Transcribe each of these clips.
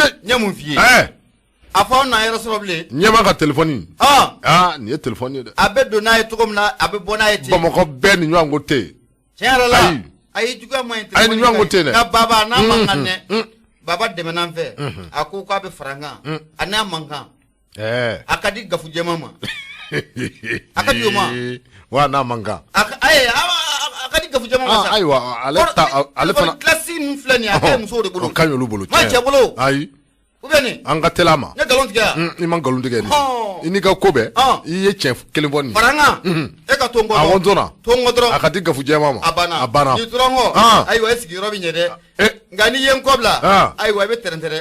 Sike. N ye mun f'i ye? A fɔ aw n'an yɛrɛ sɔrɔ bilen. Ɲɛma ka telefɔni. Aa, nin ye telefɔni ye dɛ. A bɛ don n'a ye cogo min na, a bɛ bɔ n'a ye ten. Bamakɔ bɛɛ ni ɲɔgɔn ko tɛ yen. Tiɲɛ yɛrɛ la. Ayi. Ayi, juguya man ɲi. Ayi, ni ɲɔgɔn ko tɛ yen dɛ. Nka baba n'a man kan dɛ, baba dɛmɛna an fɛ. A ko k'a bɛ fara n kan. A n'a man kan. A ka di Gafu jɛma ma. A ka di o ma. Wa n'a man kan. A ka ayi, a ka di Gafu jɛma ma sa. Ayiwa, ale ta, ale fana. Kilasi ninnu filɛ nin ye, a ka ɲi musow de bolo. O ka ɲi olu bolo. Ma cɛ bolo. Ayi. Ou bien nin. An ka teli a ma. Ne nkalon tigɛ yan. I ma nkalon tigɛ nin. I n'i ka ko bɛɛ. I ye tiɲɛ kelen fɔ nin. Fara n kan. E ka to n kɔ. Awɔ, n tora. To n kɔ dɔrɔn. A ka di Gafu jɛma ma. A banna. A banna. N'i tora n kɔ. Ayiwa, e sigiyɔrɔ bɛ ɲɛ dɛ. Nka n'i ye n kɔ bila. Ayiwa, i bɛ tɛrɛntɛ dɛ.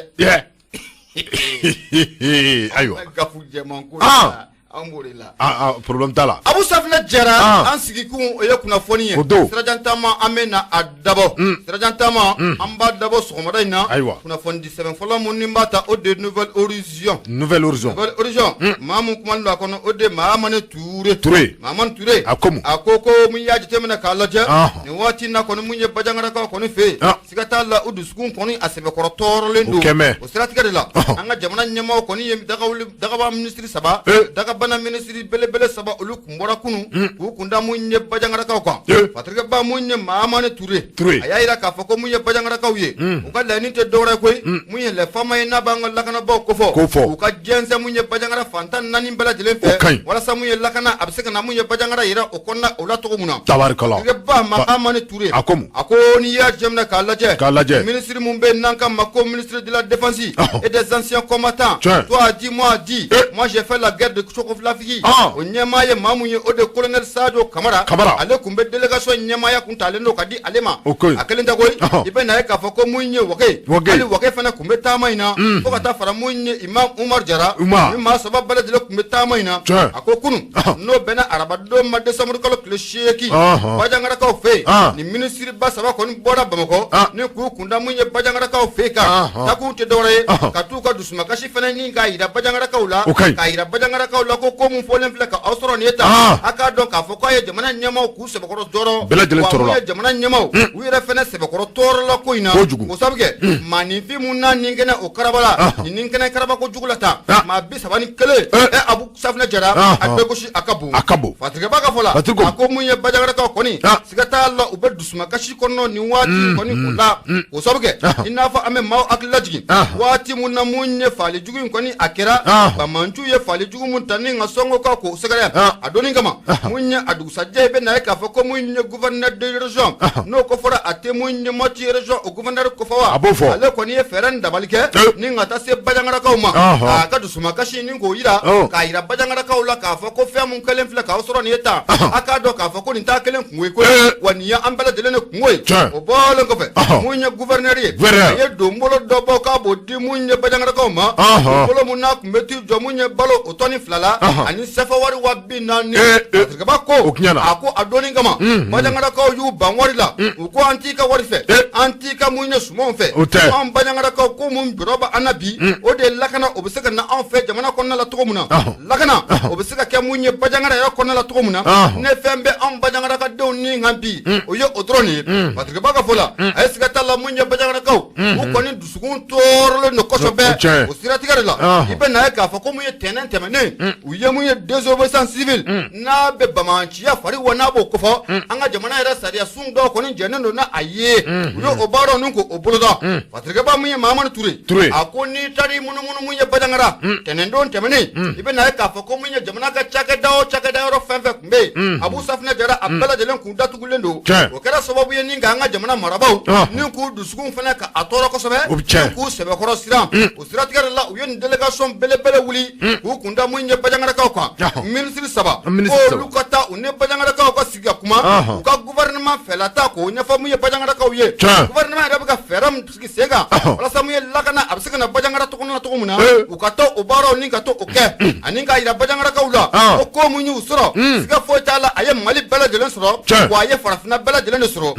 Ayiwa. Gafu jɛman ko la. An b'o de la. Problème t'a la. Abu Safinɛ Jara, an sigikun o ye kunnafoni ye. O don. Sirajan taama, an bɛ na a dabɔ. Sirajan taama, an b'a dabɔ sɔgɔmada in na. Ayiwa. Kunnafoni di sɛbɛn fɔlɔ mun ni b'a ta, o de Nouvelle Horizon. Nouvelle Horizon. Nouvelle Horizon. Maa mun kumalen don a kɔnɔ, o de Mahamani Ture. Ture. Mahamani Ture. A ko mun? A ko ko mun y'a jateminɛ k'a lajɛ. Nin waati in na kɔni, mun ye Bajangarakaw kɔni fɛ yen. Siga t'a la, u dusukun kɔni a sɛbɛkɔrɔ tɔɔrɔlen don. O kɛmɛ. O siratigɛ de la, an ka jamana ɲɛmaaw kɔni ye dagaba minisiri 3, dagabana minisiri belebele 3, olu kun bɔra kunun k'u kun da mun ye Bajangarakaw kan. Patrick Ba, mun ye Mahamani Ture. Ture. A y'a jira k'a fɔ ko mun ye Bajangarakaw ye, u ka laɲini tɛ dɔwɛrɛ koyi, mun ye lɛfama ye n'a b'an ka lakanabaaw kofɔ. Kofɔ. U ka jɛnsɛn mun ye Bajangara fantan 4 bɛɛ lajɛlen O ka ɲi. fɛ, walasa mun ye lakana a bɛ se ka na mun ye Bajangara yɛrɛ o kɔnɔna o la cogo mun na. Tabarikala. Patrick Ba Mahamani Ture. A ko mun? A ko n'i y'a jateminɛ k'a lajɛ. K'a lajɛ. Minisiri mun bɛ n'an ka ma ko ministre de la défense et des anciens combattants. Toi a dit, moi a dit. Moi, j'ai fait la guerre de Sokofilafiki. O ɲɛmaa ye maa mun ye, o de colonel Sadio Kamara. Kamara. Ale kun bɛ délégation ɲɛmaaya kun talen don ka di ale ma. O ko A kelen tɛ koyi. I bɛ na ye k'a fɔ ko mun ye Wage. Wage. Hali Wage fana kun bɛ taama in na. Fo ka taa fara mun ye Imam Umar Jara. Umar. Ni maa 3 bɛɛ lajɛlen kun bɛ taama in na. A ko kunun, n'o bɛnna arabadon ma, décembre kalo tile 8, Bajangarakaw fɛ yen, nin minisiri ba 3 kɔni bɔra Bamakɔ ni k'u kunda mun ye Bajangarakaw fɛ yen kan. Takun tɛ dɔwɛrɛ ye, ka t'u ka dusumakasi fana ɲini k'a yira Bajangarakaw la. O ka ɲi. K'a yira Bajangarakaw la ko ko mun fɔlen filɛ ka aw sɔrɔ nin ye tan. A k'a dɔn k'a fɔ k'a ye jamana ɲɛmaaw k'u sɛbɛkɔrɔ tɔɔrɔ. Bɛɛ lajɛlen Wa tɔɔrɔ la. mun ye jamana ɲɛmaaw, u yɛrɛ fana sɛbɛkɔrɔ tɔɔrɔ la ko in na. Kojugu. O sabu kɛ maaninfin mun n'a nin kɛnɛ o karaba la, nin kɛnɛ karaba ko jugu la tan, maa 31, Abu Safinɛ Jara, a bɛɛ gosi a ka bon. A ka bon. Fatigɛba ka fɔ la, Patrick ko. A ko mun ye Bajangarakaw kɔni, siga t'a la, u bɛ dusumakasi kɔnɔ nin waati kɔni o la. O sabu kɛ, i n'a fɔ an bɛ maaw hakili lajigin waati mun na mun ye faali jugu in kɔni a kɛra, banbaanciw ye faali jugu mun ta ni ka sɔngo k'o sɛgɛrɛ. A donni kama, mun ye a dugusajɛ, i bɛ na ye k'a fɔ ko mun ye gouverneur de région, n'o ko fɔra, a tɛ mun ye Moti région o gouverneur ko fɔ wa? A b'o fɔ. Ale kɔni ye fɛɛrɛ ni dabali kɛ ni ka taa se Bajangarakaw ma. A ka dusumakasi ni k'o yira, k'a yira Bajangarakaw la k'a fɔ ko fɛn mun kɛlen filɛ k'aw sɔrɔ nin ye tan, a k'a dɔn k'a fɔ ko nin t'a kelen kungo ye koyi, wa nin ye an bɛɛ lajɛlen de kungo ye. O bɔlen kɔfɛ, mun ye gouverneur ye, a ye donbolo dɔ bɔ k'a b'o di mun ye Bajangarakaw ma. Donbolo mun n'a kun bɛ t'i jɔ mun ye balo o tɔni 2 la, ani sɛfɛ wari 40,000. Patrick Ba ko, a ko a donni kama, Bajangarakaw y'u ban wari la. U ko an t'i ka wari fɛ, an t'i ka mun ye sumanw fɛ. An Bajangarakaw ko mun jɔrɔ bɛ an na bi, o de ye lakana o bɛ se ka na anw fɛ jamana kɔnɔna la cogo min na, lakana o bɛ se ka kɛ mun ye Bajangara yɛrɛ kɔnɔna la cogo min na. Ne fɛn bɛ anw Bajangara ka denw ni kan bi, o ye o dɔrɔn de ye. Patrick Ba ka fɔ la, a ye siga t'a la, mun ye Bajangarakaw, u kɔni dusukun tɔɔrɔlen don kosɛbɛ. O siratigɛ de la, i bɛ na ye k'a fɔ ko mun ye tɛnɛn tɛmɛnen, u ye mun ye désobéissance civile n'a bɛ banbaanciya fari wa n'a b'o kofɔ, an ka jamana yɛrɛ sariya sun dɔw kɔni jɛnnen don n'a ye, u ye o baaraw ni k'o boloda. Patrick Ba, mun ye Mahamani Ture, a ko n'i taara i munumunu mun ye Bajangara tɛnɛndon tɛmɛnen, i bɛ na ye k'a fɔ ko mun ye jamana ka cakɛda o cakɛda yɔrɔ fɛn fɛn tun bɛ yen, Abu Safinɛ Jara, a bɛɛ lajɛlen kun datugulen don. O kɛra sababu ye ni k'an ka jamana marabaaw ni k'u dusukun fana ka a tɔɔrɔ kosɛbɛ, ni k'u sɛbɛkɔrɔ siran. O siratigɛ de la, u ye nin délégation belebele wuli k'u kun da mun ye Bajangarakaw kan, minisiri 3, k'olu ka taa u ni Bajangarakaw ka sigi ka kuma, u ka gouvernement fɛla ta k'o ɲɛfɔ mun ye Bajangarakaw ye. Gouvernement yɛrɛ bɛ ka fɛɛrɛ min sigi sen kan walasa mun ye lakana a bɛ se ka na Bajangara tɔgɔ la cogo min na, u ka taa o baaraw ni ka to o kɛ, ani k'a yira Bajangarakaw la ko ko mun y'u sɔrɔ, siga foyi t'a la, a ye Mali bɛɛ lajɛlen sɔrɔ, wa a ye farafinna bɛɛ lajɛlen de sɔrɔ.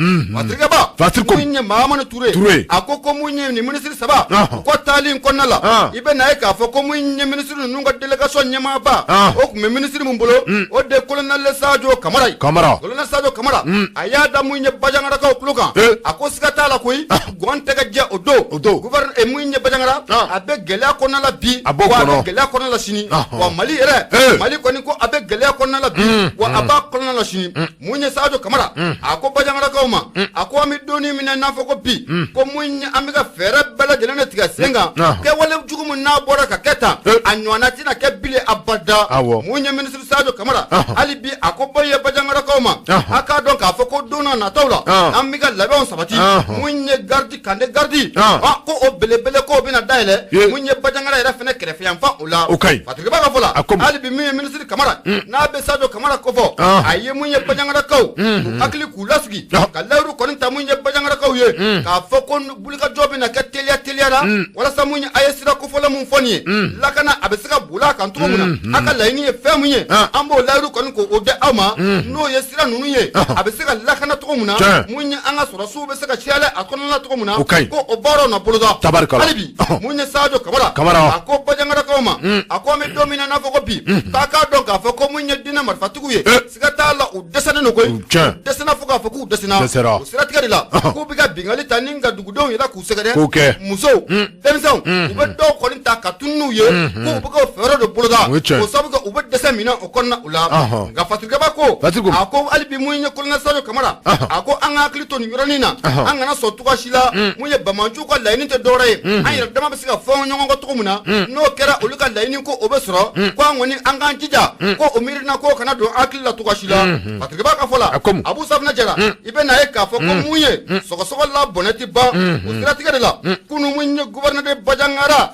Patrick Ba, mun ye Mahamani Ture, a ko ko mun ye nin minisiri 3, u ka taali in kɔnɔna la, i bɛ na ye k'a fɔ ko mun ye minisiri ninnu ka délégation ɲɛmaaba fatirikɛba o tun bɛ minisiri mun bolo o de colonel Sadio Kamara ye colonel Sadio Kamara a y'a da mun ye Bajangarakaw tulo kan a ko siga t'a la koyi gɔn tɛ ka jɛ o don gouverneur mun ye Bajangara a bɛ gɛlɛya kɔnɔna la bi wa a bɛ gɛlɛya kɔnɔna la sini wa Mali yɛrɛ Mali kɔni ko a bɛ gɛlɛya kɔnɔna la bi wa a b'a kɔnɔna la sini mun ye Sadio Kamara a ko Bajangarakaw ma a ko an bɛ don min na n'a fɔ ko bi ko mun ye an bɛ ka fɛɛrɛ bɛɛ lajɛlen de tigɛ sen kan kɛwale jugu min n'a bɔra ka kɛ tan a ɲɔgɔnna tɛna kɛ bilen abada mun ye minisiri Sadio Kamara hali bi a ko bɔ ye Bajangarakaw ma a k'a dɔn k'a fɔ ko don n'a nataw la an bɛ ka labɛnw sabati mun ye garidi kande garidi ko o belebele k'o bɛna dayɛlɛ mun ye Bajangara yɛrɛ fɛnɛ kɛrɛfɛ yanfan o la Fatirikɛba ka fɔ la hali bi mun ye minisiri Kamara n'a bɛ Sadio Kamara kofɔ a ye mun ye Bajangarakaw k'u hakili k'u lasigi ka layiru kɔni ta mun ye Bajangarakaw ye k'a fɔ ko wulikajɔ bɛna kɛ teliya teliya la walasa mun ye a ye sira kofɔlɔ mun fɔ nin ye lakana a bɛ se ka boli a kan cogo min na a ka laɲini ye fɛn mun ye an b'o layiru kɔni k'o di aw ma n'o ye sira ninnu ye a bɛ se ka lakana cogo min na mun ye an ka sɔrɔsiw bɛ se ka cayala a kɔnɔna cogo min na ko o baaraw na boloda hali bi mun ye Sadio Kamara a ko Bajangarakaw ma a ko an bɛ don min na n'a fɔ ko bi k'a k'a dɔn k'a fɔ ko mun ye diinɛ marifatigiw ye siga t'a la u dɛsɛlen don koyi dɛsɛna fo k'a fɔ k'u dɛsɛna o siratigɛ de la k'u bɛ ka binkanni ta ni ka dugudenw yɛrɛ k'u sɛgɛrɛ musow denmisɛnw u bɛ dɔw kɔni ta ka tunu n'u ye k'u bɛ ka fɛɛrɛ de boloda o sababu kɛ u bɛ dɛsɛ min na o kɔnɔna u la nka Fatirikɛba ko a ko hali bi mun ye colonel Sadio Kamara a ko an ka hakili to nin yɔrɔnin na an kana sɔn cogoya si la mun ye banbaanciw ka laɲini tɛ dɔwɛrɛ ye an yɛrɛ dama bɛ se ka fɔ ɲɔgɔn kɔ cogo min na n'o kɛra olu ka laɲini ko o bɛ sɔrɔ ko an kɔni an k'an jija ko o miirina ko kana don hakili la cogoya si la Fatirikɛba ka fɔ la Abu Safinɛ Jara i bɛ n'a ye k'a fɔ ko mun ye sɔgɔsɔgɔ la bɔnɛ tɛ ban o siratigɛ de la kunun mun ye gouverneur de Bajangara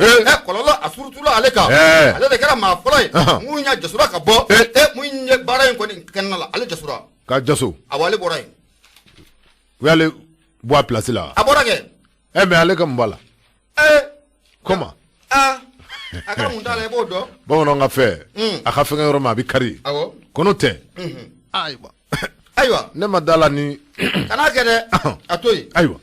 kɔlɔlɔ a surutula ale kan ale de kɛra maa fɔlɔ ye mun y'a jasura ka bɔ mun ye baara in kɔni kɛnɛ la ale jasura ka jaso awɔ ale bɔra yen u y'ale bɔ a place la a bɔra kɛ mais ale ka mun b'a la comment a ka mun t'a la i b'o dɔn bamananw ka fɛ a ka fɛngɛ yɔrɔ ma a bɛ kari kɔnɔ tɛ ayiwa ayiwa ne ma da la ni kana kɛ dɛ a to yen ayiwa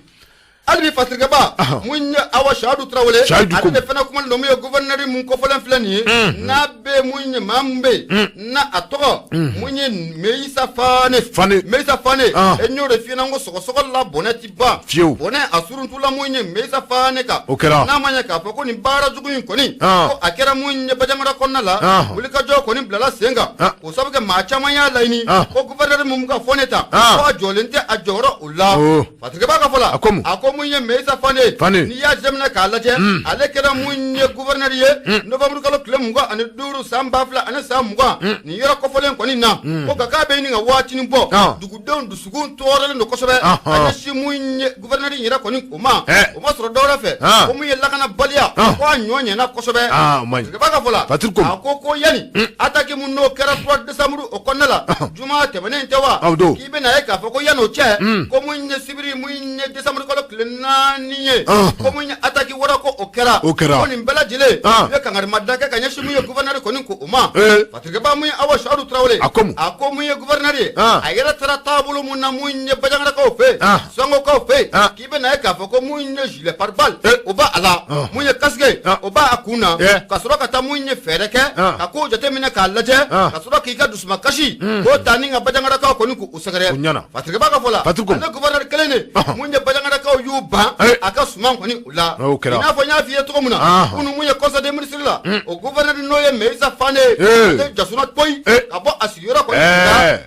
hali bi Fatirikɛba mun ye Awa Sadu Tarawele ale de fana kumalen don mun ye gouverneur mun kofɔlen filɛ nin ye n'a bɛ mun ye maa mun bɛ yen n'a a tɔgɔ mun ye Meyisa Fane Meyisa Fane e n y'o de f'i ɲɛna ko sɔgɔsɔgɔ la bɔnɛ ti ban fiyewu bɔnɛ a suruntula mun ye Meyisa Fane kan o kɛra n'a ma ɲɛ k'a fɔ ko nin baara jugu in kɔni ko a kɛra mun ye Bajangara kɔnɔna la wulikajɔ kɔni bilala sen kan o sababu kɛ maa caman y'a laɲini ko gouverneur mun ka fɔ ne ta ko a jɔlen tɛ a jɔyɔrɔ o la Fatirikɛba ka fɔ la a ko mun ye Meyisa Fane n'i y'a jateminɛ k'a lajɛ ale kɛra mun ye gouverneur ye novembre kalo tile 25 san 2020 nin yɔrɔ kofɔlen kɔni na ko nka k'a bɛ ɲini ka waatinin bɔ dugudenw dusukun tɔɔrɔlen don kosɛbɛ ka ɲɛsin mun ye gouverneur yɛrɛ kɔni o ma o ma sɔrɔ dɔwɛrɛ fɛ ko mun ye lakanabaliya ko a ɲɔ ɲɛna kosɛbɛ Fatirikɛba ka fɔ la a ko yanni attaque mun n'o kɛra 3 décembre o kɔnɔna la juma tɛmɛnen tɛ wa k'i bɛna ye k'a fɔ ko yanni o cɛ ko mun ye sibiri mun ye décembre kalo tile 4 ye ko mun ye attaque wɛrɛ ko o kɛra ko nin bɛɛ lajɛlen u ye kangarimada kɛ ka ɲɛsin mun ye gouverneur kɔni ko o ma Fatirikɛba mun ye Awa Sadu Tarawele a ko mun ye gouverneur ye a yɛrɛ taara taabolo mun na mun ye Bajangarakaw fɛ yen Sangokaw fɛ yen k'i bɛna ye k'a fɔ ko mun ye gilet pare-balles o b'a la mun ye casque o b'a a kun na ka sɔrɔ ka taa mun ye fɛɛrɛ kɛ ka kow jateminɛ k'a lajɛ ka sɔrɔ k'i ka dusumakasi k'o ta ni ka Bajangarakaw kɔni k'u sɛgɛrɛ Fatirikɛba ka fɔ la ale gouverneur kelen de mun ye Bajangarakaw y'u ban a ka suman kɔni u la i n'a fɔ n y'a f'i ye cogo min na kunun mun ye conseil des ministres la o gouverneur n'o ye Meyisa Fane ale jasura koyi ka bɔ a sigiyɔrɔ kɔni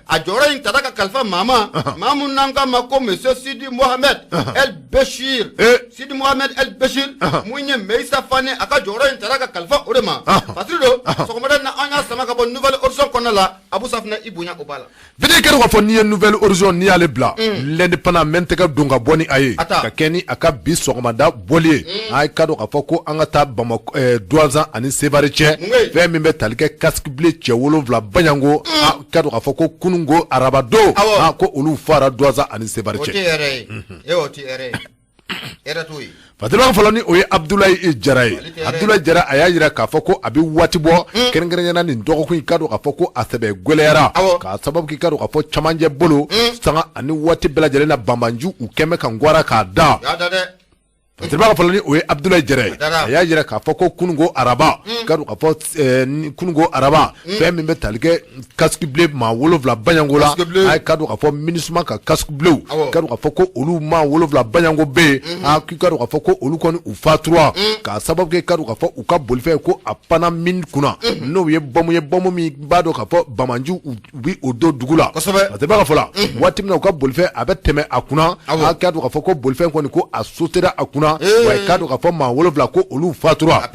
a jɔyɔrɔ in tara ka kalifa maa ma maa mun n'an k'a ma ko monsieur Sidi Mohamed El Bechir Sidi Mohamed El Bechir mun ye Meyisa Fane a ka jɔyɔrɔ in tara ka kalifa o de ma Fatiri don sɔgɔmada in na an y'a sama ka bɔ Nouvelle Horizon kɔnɔna la Abu Safinɛ i bonya o b'a la Vite kɛra k'a fɔ n'i ye Nouvelle Horizon n'i y'ale bila l'Indépendant n bɛ n tɛgɛ don ka bɔ ni a ye ka kɛ ni a ka bi sɔgɔmada bɔli ye a ka dɔn k'a fɔ ko an ka taa Bamakɔ Duwanzan ani Sevare cɛ fɛn min bɛ tali kɛ casque bleu cɛ 7 Baɲango a ka dɔn k'a fɔ ko kununko araba don ko olu fara Duwanzan ani Sevare cɛ. O tɛ hɛrɛ ye, o tɛ hɛrɛ ye. Fatirikɛba fɔlɔ ni o ye Abdoulaye Jara ye Abdoulaye Jara a y'a jira k'a fɔ ko a bɛ waati bɔ kɛrɛnkɛrɛnyana nin dɔgɔkun in ka dɔn k'a fɔ ko a sɛbɛ gɛlɛyara k'a sababu k'i ka dɔn k'a fɔ camancɛ bolo sanga ani waati bɛɛ lajɛlen na banbanju u kɛmɛ ka gwara k'a da. Fasiriba ka fɔ la, ni o ye Abudulayi Jara ye, a y'a jira k'a fɔ ko kununko araba, ka dɔn k'a fɔ kununko araba, fɛn min bɛ tali kɛ casque bleu maa 7 Baɲango la, a ye ka dɔn k'a fɔ MINUSMA ka casque bleu, ka dɔn k'a fɔ ko olu maa 7 Baɲango bɛ yen, a k'i ka dɔn k'a fɔ ko olu kɔni u fatura k'a sababu kɛ ka dɔn k'a fɔ u ka bolifɛn ko a panna mine kunna, n'o ye bɔmu ye, bɔmu min b'a dɔn k'a fɔ banbaanciw u bɛ o don dugu la. Fasiriba ka fɔ la, waati min na u ka bolifɛn a bɛ tɛmɛ a kunna, a k'a dɔn k'a fɔ ko bolifɛn kɔni ko a sotera a kunna, wa i k'a dɔn k'a fɔ maa 7 ko olu fatura.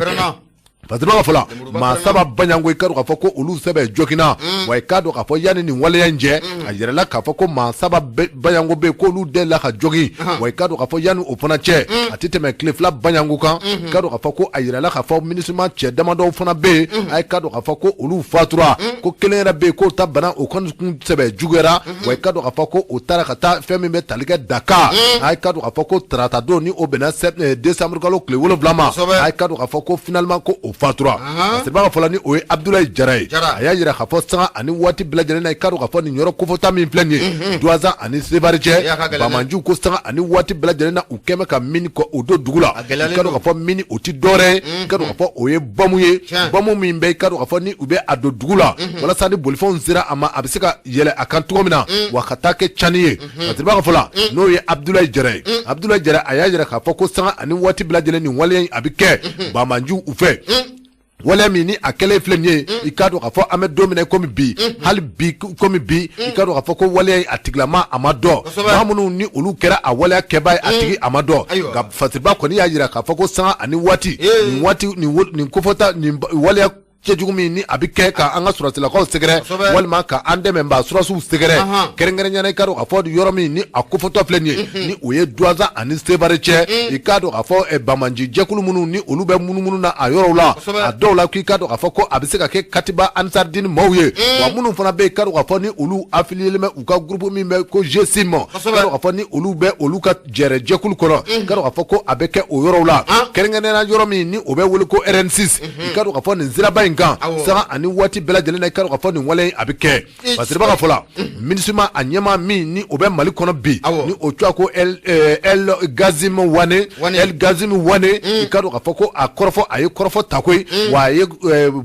Fasiriba ka fɔ la, maa 3 Baɲango, i k'a dɔn k'a fɔ ko olu sɛbɛ joginna, wa i k'a dɔn k'a fɔ yanni nin waleya in cɛ, a yirala k'a fɔ ko maa 3 Baɲango bɛ yen k'olu delila ka jogin, wa i k'a dɔn k'a fɔ yanni o fana cɛ, a tɛ tɛmɛ tile 2 Baɲango kan, i k'a dɔn k'a fɔ ko a yirala k'a fɔ MINUSMA cɛ damadɔw fana bɛ yen, a ye k'a dɔn k'a fɔ ko olu fatura, ko kelen yɛrɛ bɛ yen k'o ta bana o kɔni kun sɛbɛ juguyara, wa i k'a dɔn k'a fɔ ko o taara ka taa fɛn min bɛ tali kɛ Dakar, a ye k'a dɔn k'a fɔ ko tarata don ni o bɛnna décembre kalo tile 7 ma, a ye k'a dɔn k'a fɔ ko finalement ko o fatura. Fasiriba ka fɔ la, ni o ye Abudulayi Jara ye, a y'a jira k'a fɔ sanga ani waati bɛɛ lajɛlen na, i k'a dɔn k'a fɔ nin yɔrɔ kofɔta min filɛ nin ye, Duwanzan ani Sevare cɛ, banbaanciw ko sanga ani waati bɛɛ lajɛlen na u kɛmɛ ka mine kɔ o don dugu la. I k'a dɔn k'a fɔ mine o tɛ dɔwɛrɛ ye, i k'a dɔn k'a fɔ o ye bɔmu ye, bɔmu min bɛ i k'a dɔn k'a fɔ ni u bɛ a don dugu la walasa ni bolifɛnw sera a ma, a bɛ se ka yɛlɛ a kan cogo min na, wa ka taa kɛ cani ye. Fasiriba ka fɔ la, n'o ye Abudulayi Jara ye, Abudulayi Jara a y'a jira k'a fɔ ko sanga ani waati bɛɛ lajɛlen nin waleya in a bɛ kɛ banbaanciw u fɛ, waleya min ni a kɛlen filɛ nin ye, i k'a dɔn k'a fɔ an bɛ don min na komi bi, hali bi komi bi, i k'a dɔn k'a fɔ ko waleya in a tigilama a ma dɔn, maa minnu ni olu kɛra a waleya kɛbaa ye, a tigi a ma dɔn. Nka Fasiriba kɔni y'a jira k'a fɔ ko sanga ani waati, nin waati nin kofɔta nin waleya cɛjugu min ni a bɛ kɛ ka an ka sɔrɔdasilakaw sɛgɛrɛ walima ka an dɛmɛbaa sɔrɔdasiw sɛgɛrɛ, kɛrɛnkɛrɛnnenya i k'a dɔn k'a fɔ yɔrɔ min ni a kofɔtɔ filɛ nin ye, ni o ye Duwanzan ani Sevare cɛ, i k'a dɔn k'a fɔ banbaanci jɛkulu minnu ni olu bɛ munumunu na a yɔrɔw la, a dɔw la k'i k'a dɔn k'a fɔ ko a bɛ se ka kɛ Katiba Ansaridini maaw ye, wa minnu fana bɛ yen, k'a dɔn k'a fɔ ni olu affilié bɛ u ka groupe min bɛ ko GSIM, k'a dɔn k'a fɔ ni olu bɛ olu ka jɛrɛ jɛkulu kɔnɔ, k'a dɔn k'a fɔ ko a bɛ kɛ o yɔrɔw la, kɛrɛnkɛrɛnnenya yɔrɔ min ni o bɛ wele ko RN6, i k'a dɔn k'a fɔ nin siraba in kan, sanga ani waati bɛɛ lajɛlen na, i k'a dɔn k'a fɔ nin wale in a bɛ kɛ. Fasiriba ka fɔ la, MINUSMA a ɲɛmaa min ni o bɛ Mali kɔnɔ bi, ni o tɔgɔ ko El Ghassim Wane, El Ghassim Wane, i k'a dɔn k'a fɔ ko a kɔrɔfɔ a ye kɔrɔfɔ ta koyi, wa a ye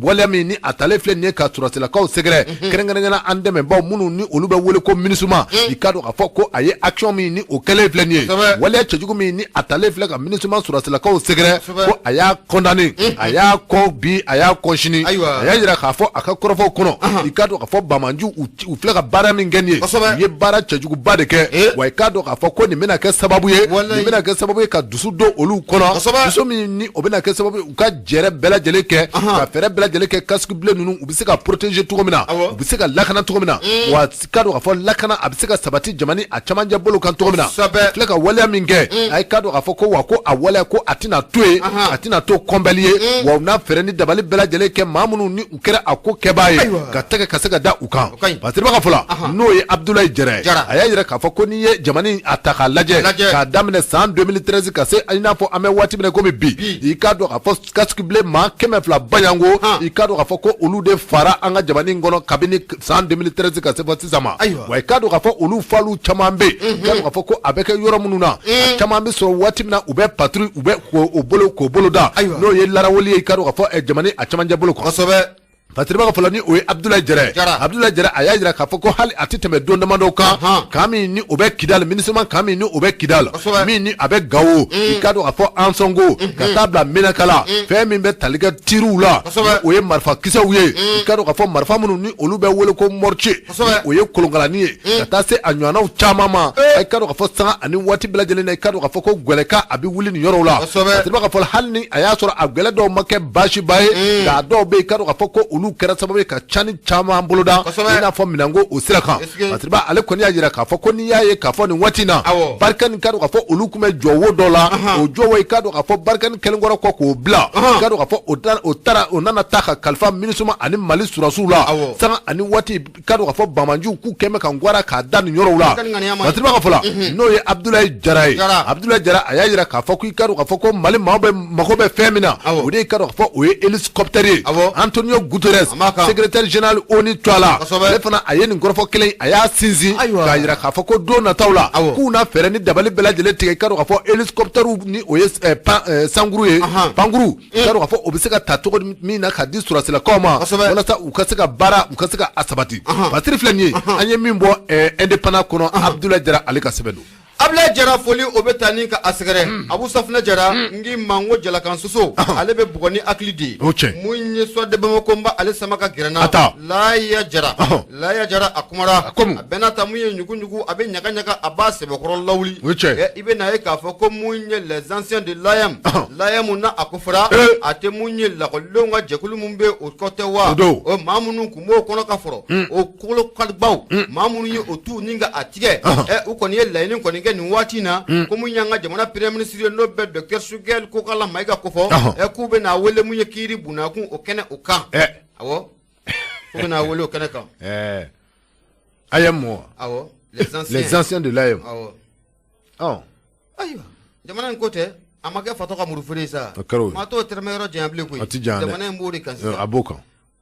waleya min ni a talen filɛ nin ye ka sɔrɔdasilakaw sɛgɛrɛ, kɛrɛnkɛrɛnnenya la an dɛmɛbaaw minnu ni olu bɛ wele ko MINUSMA, i k'a dɔn k'a fɔ ko a ye action min ni o kɛlen filɛ nin ye, waleya cɛjugu min ni a talen filɛ ka MINUSMA sɔrɔdasilakaw sɛgɛrɛ, ko a y'a condamné, a y'a kɔn bi, a y'a kɔn sini. A y'a jira k'a fɔ a ka kɔrɔfɔw kɔnɔ, i k'a dɔn k'a fɔ banbaanciw u filɛ ka baara min kɛ nin ye, u ye baara cɛjuguba de kɛ, wa i k'a dɔn k'a fɔ ko nin bɛna kɛ sababu ye, nin bɛna kɛ sababu ye ka dusu don olu kɔnɔ, dusu min ni o bɛna kɛ sababu ye u ka jɛrɛ bɛɛ lajɛlen kɛ, ka fɛɛrɛ bɛɛ lajɛlen kɛ casque bleu ninnu u bɛ se ka protéger cogo min na, u bɛ se ka lakana cogo min na, wa k'a dɔn k'a fɔ lakana a bɛ se ka sabati jamana a camancɛ bolo kan cogo min na. Filɛ ka waleya min kɛ, a ye k'a dɔn k'a fɔ ko wa ko a waleya ko a tɛna to yen, a tɛna to kɔnbɛli ye, wa u na fɛɛrɛ ni dabali bɛɛ lajɛlen kɛ maa minnu ni u kɛra a ko kɛbaa ye, ka tɛgɛ ka se ka da u kan. Fasiriba ka fɔ la, n'o ye Abudulayi Jara ye, a y'a jira k'a fɔ ko n'i ye jamana in a ta k'a lajɛ k'a daminɛ san 2013 ka se i n'a fɔ an bɛ waati min na komi bi, i k'a dɔn k'a fɔ casque bleu maa 200 Baɲango, i k'a dɔn k'a fɔ ko olu de fara an ka jamana in kɔnɔ kabini san 2013 ka se fɔ sisan ma. Wa i k'a dɔn k'a fɔ olu faliw caman bɛ yen, i k'a dɔn k'a fɔ ko a bɛ kɛ yɔrɔ minnu na, a caman bɛ sɔrɔ waati min na u bɛ patrouille u bɛ k'o bolo k'o bolo da, n'o ye laraweli ye, i k'a dɔn k'a fɔ jamana a camancɛ bolo kɔnɔ. Fasiriba ka fɔ la, ni o ye Abudulayi Jara ye, Abudulayi Jara a y'a jira k'a fɔ ko hali a tɛ tɛmɛ don damadɔ kan, camp min ni o bɛ Kidali, MINUSMA camp min ni o bɛ Kidali, min ni a bɛ Gawo, i k'a dɔn k'a fɔ Ansɔngo ka taa bila Menakala, fɛn min bɛ tali kɛ tiriw la, o ye marifakisɛw ye, i k'a dɔn k'a fɔ marifa minnu ni olu bɛ wele ko mortier, o ye kolonkalani ye, ka taa se a ɲɔgɔnnaw caman ma, i k'a dɔn k'a fɔ sanga ani waati bɛɛ lajɛlen na, i k'a dɔn k'a fɔ ko gɛlɛka a bɛ wuli nin yɔrɔw la. Fasiriba ka fɔ la, hali ni a y'a sɔrɔ a gɛlɛ dɔw ma kɛ baasiba ye, nka a dɔw bɛ yen, i k'a dɔn k'a fɔ ko olu kɛra sababu ye ka cani caman boloda, i n'a fɔ minɛnko o sira kan. Fasiriba ale kɔni y'a jira k'a fɔ ko n'i y'a ye k'a fɔ nin waati in na, Barkhane k'a dɔn k'a fɔ olu tun bɛ jɔwo dɔ la, o jɔwo i k'a dɔn k'a fɔ Barkhane kɛlen kɔrɔ kɔ k'o bila, i k'a dɔn k'a fɔ o taara o nana ta ka kalifa MINUSMA ani Mali sɔrɔdasiw la, sanga ani waati, k'a dɔn k'a fɔ banbaanciw k'u kɛn bɛ ka gwara k'a da nin yɔrɔw la. Fasiriba ka fɔ la, n'o ye Abudulayi Jara ye, Abudulayi Jara a y'a jira k'a fɔ k'i k'a dɔn k'a fɔ ko Mali maaw bɛ mako bɛ fɛn min na, o de ye k'a dɔn k'a fɔ o ye hélicoptère ye. Antonio Guterres. Guterres, secrétaire général ONU tɔgɔ la, ale fana a ye nin kɔrɔfɔ kelen, a y'a sinsin k'a jira k'a fɔ ko don nataw la k'u na fɛɛrɛ ni dabali bɛɛ lajɛlen tigɛ. I ka dɔn k'a fɔ hélicoptère ni o ye sankuru ye, pankuru, i ka dɔn k'a fɔ o bɛ se ka ta cogo min na ka di sɔrɔdasilakaw ma walasa u ka se ka baara, u ka se ka a sabati. Fasiri filɛ nin ye, an ye min bɔ Indépendant kɔnɔ, Abdoulaye Jara ale ka sɛbɛn don. Abdoulaye Jara, foli o bɛ taa ni ka a sɛgɛrɛ. Abu Safunɛ Jara, n k'i ma n ko jalakan soso, ale bɛ bugɔ ni hakili de ye. O tiɲɛ. Mun ye Soir de Bamako n b'ale sama ka gɛrɛ n na. Laya Jara, Laya Jara a kumara, a bɛɛ n'a ta, mun ye ɲugu-ɲugu, a bɛ ɲaga-ɲaga, a b'a sɛbɛkɔrɔ lawuli. O tiɲɛ. I bɛ n'a ye k'a fɔ ko mun ye les anciens de l'AEEM, l'AEEM na a ko fɔra, a tɛ mun ye lakɔlidenw ka jɛkulu mun bɛ o kɔ tɛ wa? O don. O maa minnu tun b'o kɔnɔ ka fɔrɔ, o kolo kalibaw, maa minnu ye o tu ni ka a tigɛ, u kɔni ye laɲini kɔni kɛ nin waati in na, ko mun y'an ka jamana premier ministre ye, n'o bɛ docteur Choguel Kokalla Maïga ko fɔ, k'u bɛ n'a wele mun ye kiiri bunakun o kɛnɛ o kan. Awɔ, k'u bɛ n'a wele o kɛnɛ kan. AEEM. Awɔ, les anciens. Les anciens de l'AEEM. Awɔ. Ayiwa, jamana in ko tɛ, a ma kɛ fatɔ ka muru feere ye sa. O kɛra o ye. Maa t'o tɛrɛmɛ yɔrɔ janya bilen koyi. A ti janya dɛ. Jamana in b'o de kan sisan. A b'o kan.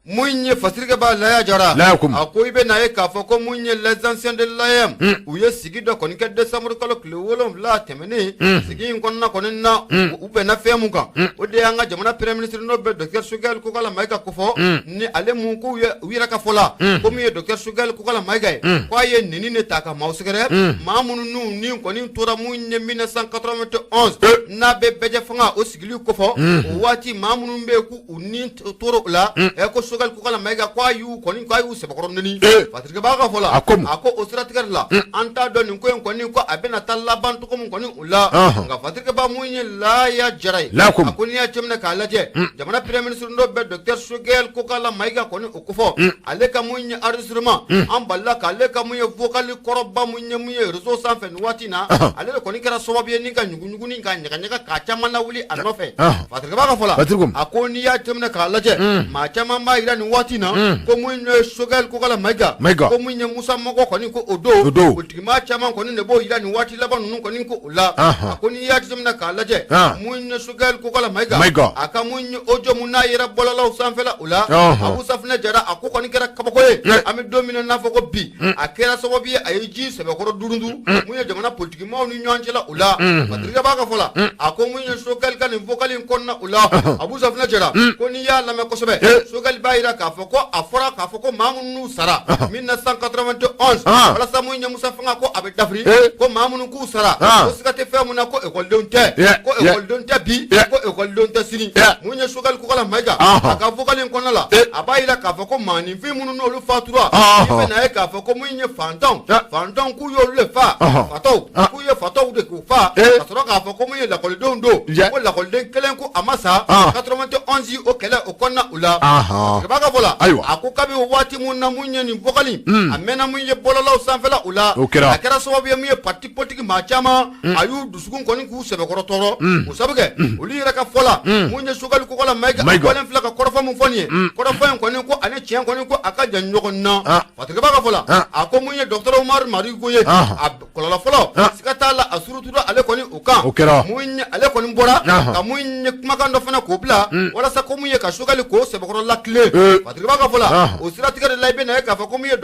Mun ye Fasirikɛ b'a Laya Jara. Laya ko mun? A ko i bɛ n'a ye k'a fɔ ko mun ye les anciens de l'AEEM, u ye sigi dɔ kɔni kɛ décembre kalo tile 7 tɛmɛnen. Sigi in kɔnɔna kɔni na, u bɛnna fɛn mun kan, o de y'an ka jamana premier ministre, n'o bɛ docteur Choguel Kokalla Maïga ko fɔ, ni ale mun k'u ye u yɛrɛ ka fɔ la, ko mun ye docteur Choguel Kokalla Maïga ye, k'a ye nini de ta ka maaw sɛgɛrɛ, maa minnu n'u ni kɔni tora mun ye 1991, n'a bɛ bɛjɛ fanga o sigili kofɔ, o waati maa minnu bɛ yen k'u ni tora o la, ko Choguel Kokalla Maïga k'a y'u kɔni, k'a y'u sɛbɛkɔrɔ neni. Patrick b'a ka fɔ la, A ko mun? A ko o siratigɛ de la, an t'a dɔn nin ko in kɔni ko a bɛna taa laban cogo min kɔni o la. Nka Patrick ba, mun ye Laya Jara ye, Laya ko mun? A ko n'i y'a jateminɛ k'a lajɛ, jamana premier ministre n'o bɛ docteur Choguel Kokalla Maïga kɔni o kofɔ, ale ka mun ye enregistrement, an balila k'ale ka mun ye vocal kɔrɔba mun ye réseau sanfɛ nin waati in na, ale de kɔni kɛra sababu ye ni ka ɲugu-ɲugu ni ka ɲaga-ɲaga k'a caman lawuli a nɔfɛ. Patrick b'a ka fɔ la, Patrick ko mun? A ko n'i y'a jateminɛ k'a lajɛ, maa caman b'a jira nin waati in na ko mun ye Choguel Kokalla Maïga, Maïga. ko mun ye Musa Mago kɔni ko o don, O don. Politikimaa caman kɔni de b'o jira nin waati laban ninnu kɔni ko o la. A ko n'i y'a jateminɛ k'a lajɛ, mun ye Choguel Kokalla Maïga, Maïga. a ka mun ye audio mun n'a yɛrɛ bɔlɔlɔw sanfɛla o la, Abu Safunɛ Jara, a ko kɔni kɛra kabako ye. An bɛ don min na n'a fɔ ko bi, a kɛra sababu ye a ye ji sɛbɛkɔrɔ duruntu mun ye jamana politikimaw ni ɲɔgɔn cɛla o la. Patrick b'a ka fɔ la, a ko mun ye Choguel ka nin vocal in kɔnɔna o la, Abu Safunɛ Jara, ko n'i y'a lamɛn kosɛbɛ, Choguel b'a jira k'a fɔ ko a fɔra k'a fɔ ko maa minnu sara 1991, walasa mun ye Musa Fanga ko a bɛ dafiri, ko maa minnu k'u sara, ko siga tɛ fɛn mun na, ko ekɔlidenw tɛ, ko ekɔlidenw tɛ bi, ko ekɔlidenw tɛ sini. Mun ye Choguel Kokalla Maïga, a ka vocal in kɔnɔna la, a b'a jira k'a fɔ ko maaninfin minnu n'olu fatura, i bɛ n'a ye k'a fɔ ko mun ye fantanw, fantanw k'u y'olu de fa, fatɔw k'u ye fatɔw de k'u fa, ka sɔrɔ k'a fɔ ko mun ye lakɔlidenw don, ko lakɔliden kelen ko a ma sa 91 o kɛlɛ o kɔnɔna o la. A b'a ka fɔ la, a ko kabi o waati mun na mun ye nin vocal in a mɛnna mun ye bɔlɔlɔw sanfɛla o la, O kɛra. A kɛra sababu ye mun ye parti politique maa caman, a y'u dusukun kɔni k'u sɛbɛkɔrɔ tɔɔrɔ, o sabu kɛ olu yɛrɛ ka fɔ la, mun ye Choguel Kokalla Maïga, a Maïga. bɔlen filɛ ka kɔrɔfɔ mun fɔ nin ye, kɔrɔfɔ in kɔni ko ani tiɲɛ kɔni ko a ka jan ɲɔgɔn na. Patrick b'a ka fɔ la, a ko mun ye docteur Oumar Mariko ye, a kɔlɔlɔ fɔlɔ, siga t'a la, a surutura ale kɔni o kan. O kɛra. Mun ye ale kɔni bɔra ka mun ye kumakan dɔ fana k'o bila walasa ko mun ye ka Choguel k'o sɛbɛkɔrɔ lakile. Patrick b'a ka fɔ la, o siratigɛ de la, i bɛ na ye k'a fɔ ko mun ye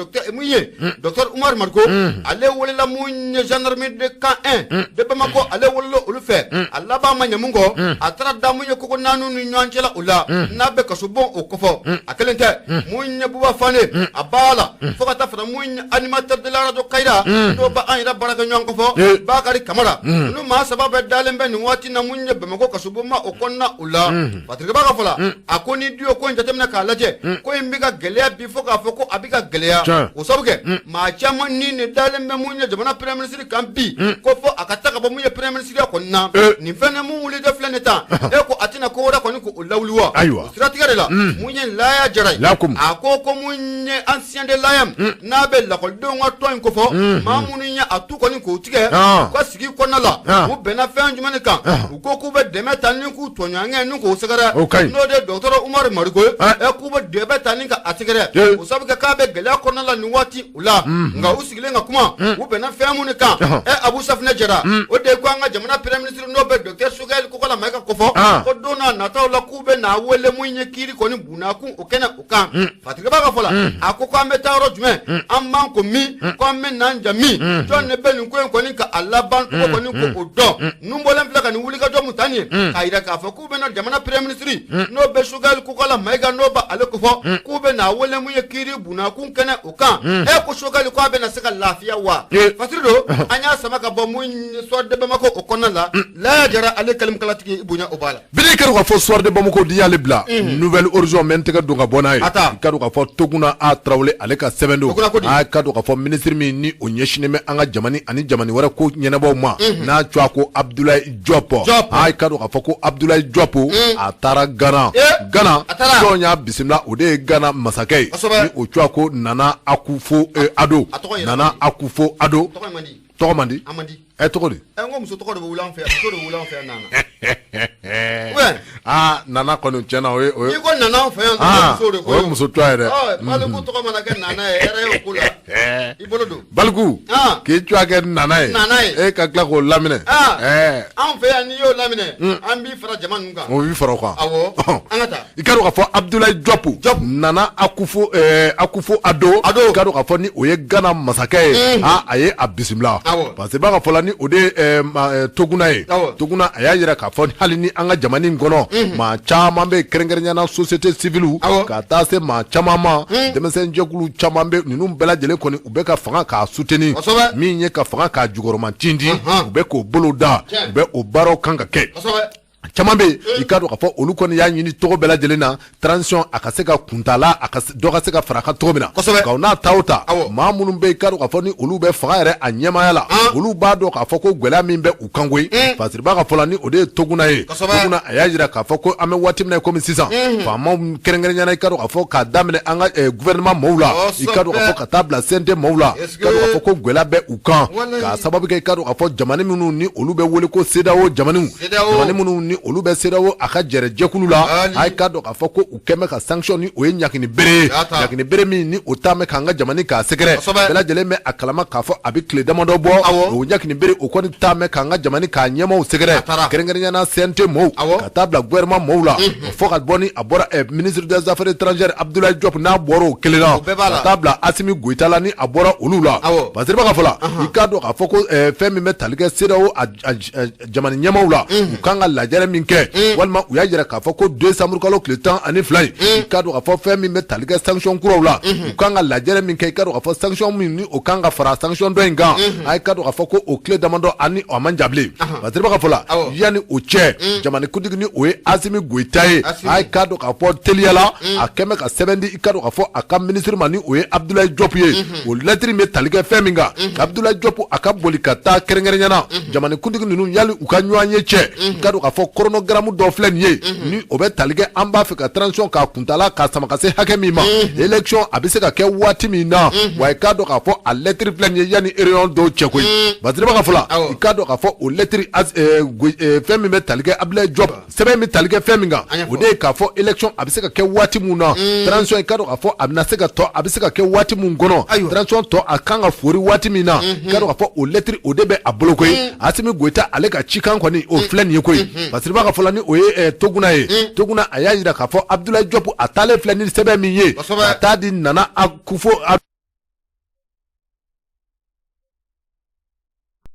docteur Oumar Mariko, ale welela mun ye gendarmerie de camp 1 de Bamako, ale welela olu fɛ. A laban ma ɲɛ mun kɔ, a taara da mun ye koko naani ni ɲɔgɔn cɛla o la, n'a bɛ kaso bon o kɔfɔ. A kelen tɛ, mun ye Buba Fane a b'a la, fo ka taa fara mun ye animateur de la radio Kayira, n'o bɛ an yɛrɛ baarakɛ ɲɔgɔn kɔfɔ, Bakari Kamara, ninnu maa saba bɛɛ dalen bɛ nin waati na mun ye Bamakɔ kasobon ma o kɔnɔna o la. Patrick b'a ka fɔ la, a ko ni du ye ko in jateminɛ k'a lajɛ, ko in bɛ ka gɛlɛya bi fo k'a fɔ ko a bɛ ka gɛlɛya, o sabu kɛ maa caman ni nin dalen bɛ mun ye jamana premier ministre kan bi, ko fo a ka taa ka bɔ mun ye premier ministre ya kɔni na. Nin fɛn mun wuli de filɛ nin tan, e ko a tɛna ko wɛrɛ kɔni ko o lawuli wa? Ayiwa. O siratigɛ de la, mun ye Laya Jara ye, Lakum. a ko ko mun ye ancien de l'AEEM, n'a bɛ lakɔlidenw ka tɔn in kofɔ, maa minnu ye a tu kɔni k'o tigɛ, u ka sigi kɔnɔna la, u bɛnna fɛn jumɛn de kan? U ko k'u bɛ dɛmɛ ta ni k'u tɔɲɔgɔnkɛ ni k'o sɛgɛrɛ. O ka ɲi. N'o de ye docteur Umaru Mariko ye, ɛ k'u bɛ dɛbɛ ta ni ka a sɛgɛrɛ, o sabu kɛ k'a bɛ gɛlɛya kɔnɔna la nin waati u la. Nka u sigilen ka kuma, u bɛnna fɛn mun kan, ɛ Abu Safinɛ Jara, o de ye ko an ka jamana premier ministre n'o bɛ docteur Choguel Kokalla Maïga kofɔ, ko don n'a nataw la k'u bɛ n'a wele mun ye kiiri kɔni bunakun o kɛnɛ o kan. Fatigaba ka fɔ la, a ko k'an bɛ taa yɔrɔ jumɛn, an b'an ko min, k'an bɛ n'an ja min, jɔn de bɛ nin ko in kɔni ka a laban cogo kɔni ko o dɔn. Ninnu bɔlen filɛ ka nin wulikajɔ mun ta nin ye, k'a yira k'a fɔ k'u bɛna jamana premier ministre n'o bɛ Choguel Kokalla Maïga n'o b'ale kofɔ, k'u bɛ n'a wele mun ye kiiri bunakun kɛnɛ o kan. E ko Choguel ko a bɛna se ka lafiya wa? Fasiri don, an y'a sama ka bɔ mun Soir de Bamako o kɔnɔna la. Laya Jara ale kalimkalatigi, i bonya o b'a la. Bili kɛra k'a fɔ Soir de Bamako di y'ale bila Nouvel Horizon, mɛ n tɛgɛ don ka bɔ n'a ye. I ka dɔn k'a fɔ Toguna A Tarawele ale ka sɛbɛn don. A ka dɔn k'a fɔ minisiri min ni o ɲɛsinnen bɛ an ka jamana ani jamana wɛrɛ ko ɲɛnabɔw ma, n'a tɔgɔ ko Abdoulaye Diop. A ka dɔn k'a fɔ ko Abdoulaye Diop a taara Ghana. Ghana jɔn y'a bisimila? O de ye Ghana masakɛ ye, ni o tɔgɔ ko Nana Akufo Addo. Nana Akufo Addo tɔgɔ man di ɛ, tɔgɔ di? Ɛ, n ko muso tɔgɔ de bɛ wuli an fɛ yan, muso de bɛ wuli an fɛ yan, Nana. Aa, Nana kɔni, tiɲɛ na o ye o ye. N'i ko Nana an fɛ yan, muso de ko. O ye muso tɔgɔ ye dɛ. Ɔ, baliku tɔgɔ mana kɛ Nana ye, hɛrɛ ye o ko la. I bolo don. Baliku. K'i tɔgɔ kɛ Nana ye. Nana ye. E ka tila k'o laminɛ. Ɛɛ. Anw fɛ yan, n'i y'o laminɛ, an b'i fara jama ninnu kan. O b'i fara o kan. Awɔ, an ka taa. I ka dɔn k'a fɔ Abdoulaye Diop, Nana Akufo Akufo Addo, I ka dɔn k'a fɔ ni o ye Ghana masakɛ ye, a ye a bisimila. Parce que b'a ka fɔ la, ni o de ye Toguna ye. Toguna a y'a yira k'a fɔ hali ni an ka jamana in kɔnɔ, maa caman bɛ, kɛrɛnkɛrɛnnenya la société civile, ka taa se maa caman ma, denmisɛn jɛkulu caman bɛ, ninnu bɛɛ lajɛlen kɔni u bɛ ka fanga k'a soutenir, min ye ka fanga k'a jukɔrɔma tintin, u bɛ k'o bolo da, u bɛ o baaraw kan ka kɛ. Caman bɛ yen, i ka dɔn k'a fɔ olu kɔni y'a ɲini tɔgɔ bɛɛ lajɛlen na, transition a ka se ka kuntala, a ka dɔ ka se ka fara a kan cogo min na. Nka o n'a ta o ta, maa minnu bɛ yen, i ka dɔn k'a fɔ ni olu bɛ fanga yɛrɛ a ɲɛmaaya la, olu b'a dɔn k'a fɔ ko gɛlɛya min bɛ u kan koyi. Fasiriba ka fɔ la, ni o de ye Toguna ye. Toguna a y'a jira k'a fɔ ko an bɛ waati min na komi sisan, faamaw kɛrɛnkɛrɛnnenya la, i ka dɔn k'a fɔ k'a daminɛ an ka gouvernement mɔɔw la, i ka dɔn k'a fɔ ka taa bila CNT mɔɔw la, i ka dɔn k'a fɔ ko gɛlɛya bɛ u kan, k'a sababu kɛ, i ka dɔn k'a fɔ jamana minnu ni olu bɛ wele ko CEDEAO jamanaw, jamana minnu ni olu bɛ CEDEAO a ka jɛrɛ jɛkulu la, a ye ka dɔn k'a fɔ ko u kɛn bɛ ka sanction, ni o ye ɲakini bere ye, ɲakini bere min ni o taa mɛn k'an ka jamana k'a sɛgɛrɛ. Bɛɛ lajɛlen bɛ a kalama k'a fɔ a bɛ tile damadɔ bɔ, o ɲakini bere o kɔni taa mɛn k'an ka jamana k'a ɲɛmaaw sɛgɛrɛ, kɛrɛnkɛrɛnnenya la CNT mɔɔw, ka taa bila gouvernement mɔɔw la, fo ka bɔ ni a bɔra ministre des affaires étrangères Abdoulaye Diop, n'a bɔra o kelen na, ka taa bila Assimi Goïta la, ni a bɔra olu la. Fasiriba ka fɔ la, i k'a dɔn k'a fɔ ko fɛn min bɛ tali kɛ CEDEAO jamana ɲɛmaaw la, u kan ka lajɛrɛ min kɛ, walima u y'a jira k'a fɔ ko décembre kalo tile 12 in, i k'a dɔn k'a fɔ fɛn min bɛ tali kɛ sanction kuraw la, u kan ka lajɛrɛ min kɛ, i k'a dɔn k'a fɔ sanction min ni o kan ka fara sanction dɔ in kan, a ye k'a dɔn k'a fɔ ko o tile damadɔ ani a man jan bilen. Fasiriba ka fɔ la, yanni o cɛ, jamanakuntigi ni o ye Assimi Goïta ye, a ye k'a dɔn k'a fɔ teliya la a kɛn bɛ ka sɛbɛn di, i k'a dɔn k'a fɔ a ka ministre ma, ni o ye Abdoulaye Diop ye. O lɛtiri bɛ tali kɛ fɛn min kan, Abdoulaye Diop a ka boli ka taa kɛrɛnkɛrɛnnenya la jamanakuntigi ninnu yali u ka ɲɔgɔn ye cɛ, i k'a dɔn k'a fɔ chronogramme dɔ filɛ nin ye, ni o bɛ tali kɛ an b'a fɛ ka transition k'a kuntala k'a sama ka se hakɛ min ma, élection a bɛ se ka kɛ waati min na. Wa i k'a dɔn k'a fɔ a lɛtiri filɛ nin ye yanni réunion dɔw cɛ koyi. Basiriba ka fɔ la, i k'a dɔn k'a fɔ o lɛtiri, fɛn min bɛ tali kɛ Abdoulaye Diop, sɛbɛn bɛ tali kɛ fɛn min kan, o de ye k'a fɔ élection a bɛ se ka kɛ waati mun na, transition i k'a dɔn k'a fɔ a bɛna se ka tɔ, a bɛ se ka kɛ waati mun kɔnɔ, transition tɔ a kan ka fori waati min na, i k'a dɔn k'a fɔ o lɛtiri o de bɛ a bolo koyi. Assimi Goïta ale ka cikan kɔni o filɛ nin ye koyi. Basiriba ka fɔ la, ni o ye Toguna ye. Toguna a y'a jira k'a fɔ Abdoulaye Diop a taalen filɛ ni sɛbɛn min ye ka taa di Nana Akufo.